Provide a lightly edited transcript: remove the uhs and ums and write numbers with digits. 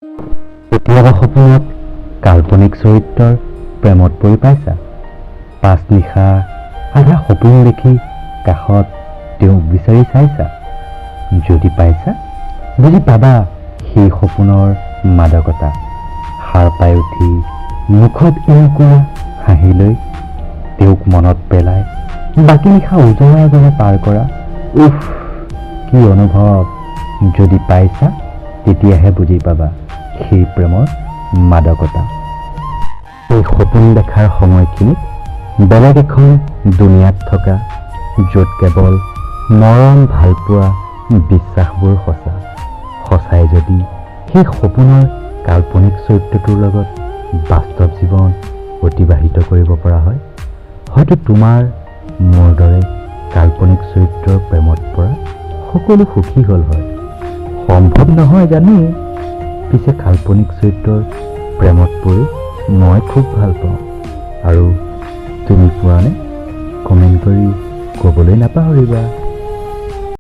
কেতিয়াবা সপোনত কাল্পনিক চৰিত্ৰৰ প্ৰেমত পৰি পাইছা? পাছ নিশা আধা সপোন দেখি কাষত তেওঁক বিচাৰি চাইছা? যদি পাইছা, বুজি পাবা সেই সপোনৰ মাদকতা। সাৰ পাই উঠি মুখত এমুকুৰা হাঁহি লৈ তেওঁক মনত পেলাই বাকী নিশা উজাগৰে পাৰ কৰা, উফ, কি অনুভৱ! যদি পাইছা, তেতিয়াহে বুজি পাবা সেই প্ৰেমৰ মাদকতা। এই সপোন দেখাৰ সময়খিনিত বেলেগ এখন দুনিয়াত থকা, য'ত কেৱল মৰম, ভালপোৱা, বিশ্বাসবোৰ সঁচা। সঁচাই যদি সেই সপোনৰ কাল্পনিক চৰিত্ৰটোৰ লগত বাস্তৱ জীৱন অতিবাহিত কৰিব পৰা হয়, হয়তো তোমাৰ মোৰ দৰে কাল্পনিক চৰিত্ৰৰ প্ৰেমত পৰা সকলো সুখী হ'ল হয়। সম্ভৱ নহয় জানো, পিছে কাল্পনিক চৰিত্ৰৰ প্ৰেমত পৰি মই খুব ভাল পাওঁ। আৰু তুমি পোৱানে? কমেণ্ট কৰি ক'বলৈ নাপাহৰিবা।